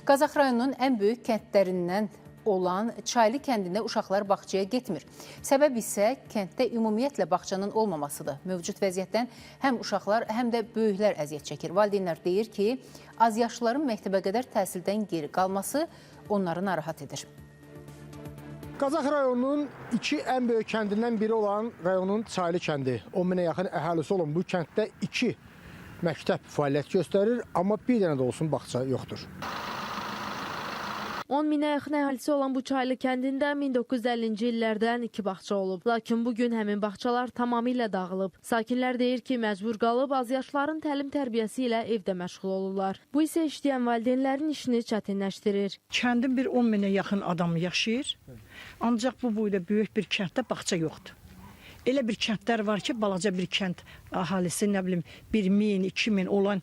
Qazax rayonunun ən böyük kəndlərindən olan Çaylı kəndində uşaqlar bağçaya getmir. Səbəb isə kənddə ümumiyyətlə bağçanın olmamasıdır. Mövcud vəziyyətdən həm uşaqlar, həm də böyüklər əziyyət çəkir. Valideynlər deyir ki, azyaşlıların məktəbə qədər təhsildən geri qalması onları narahat edir. Qazax rayonunun iki ən böyük kəndindən biri olan rayonun Çaylı kəndi. 10 minə yaxın əhalisi olan bu kənddə iki məktəb fəaliyyət göstərir, amma bir dənə də olsun bağça yoxdur. 10 minə yaxın əhalisi olan bu Çaylı kəndində 1950-ci illərdən iki bağça olub. Lakin bugün həmin bağçalar tamamilə dağılıb. Sakinlər deyir ki, məcbur qalıb azyaşlıların təlim tərbiyəsi ilə evdə məşğul olurlar. Bu isə işləyən valideynlərin işini çətinləşdirir. Kəndin bir 10 minə yaxın adam yaşayır. Ancaq bu boyda böyük bir kənddə bağça yoxdur. Elə bir kəndlər var ki, balaca bir kənd əhalisi, nə bilim, 1000, 2000 olan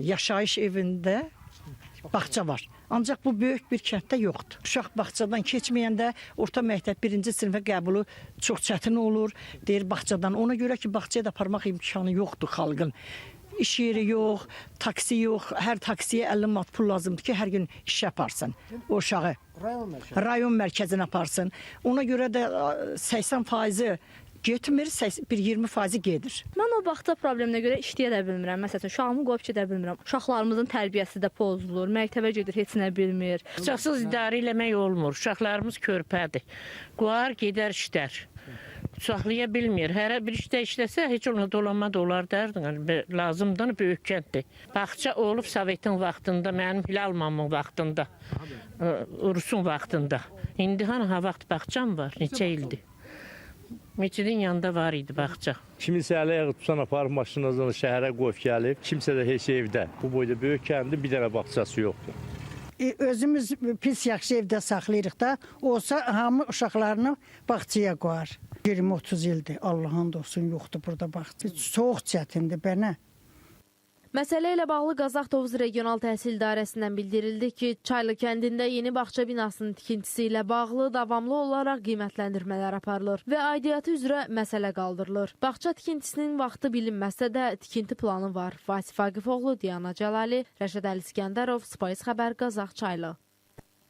yaşayış evində bağça var. Ancaq bu böyük bir kənddə yoxdur. Uşaq bağçadan keçməyəndə orta məktəb birinci sinifə qəbulu çox çətin olur, deyir bağçadan. Ona görə ki, bağçaya da aparmaq imkanı yoxdur xalqın. İş yeri yox, taksi yox. Hər taksiyə 50 manat pul lazımdır ki, hər gün işə aparsın o uşağı. Rayon mərkəzinə aparsın. Ona görə də 80%-i getmir, bir 20%-i gedir. Mən o bağça probleminə görə işləyə də bilmirəm. Məsəl üçün uşağımı qoyub gedə bilmirəm. Uşaqlarımızın tərbiyəsi də pozulur. Məktəbə gedir, heç nə bilmir. Bağçasız idarə eləmək olmur. Uşaqlarımız körpədir. Qoyar, gedər işlər. Saxlaya bilmir. Hərə bir işdə işləsə heç ona dolanma da olar dərdin. Hani lazımdır, böyük kənddir. Bağça olub Sovetin vaxtında, mənim Hilal mamın vaxtında, Rusun vaxtında. İndi hani ha vaxt bağçam var, neçə ildir. Meçidin yanında var idi bağça. Kiminsə əli ayağı tutan aparıb maşınla şəhərə qoyub gəlib, kimsə də heç evdə. Bu boyda böyük kəndin bir dənə bağçası yoxdur. Özümüz pis yaxşı evdə saxlayırıq da, olsa hamı uşaqlarını bağçaya qoyar. 20-30 ildir, Allahın olsun, yoxdur burada bağça. Çox çətindir bənə. Məsələ ilə bağlı Qazax Tovuz Regional Təhsil İdarəsindən bildirildi ki, Çaylı kəndində yeni bağça binasının tikintisi ilə bağlı davamlı olaraq qiymətləndirmələr aparılır və aidiyyatı üzrə məsələ qaldırılır. Bağça tikintisinin vaxtı bilinməsə də tikinti planı var. Vasif Vaqifoğlu, Diana Cəlali, Rəşad Əli İsgəndərov, Space Xəbər, Qazax, Çaylı.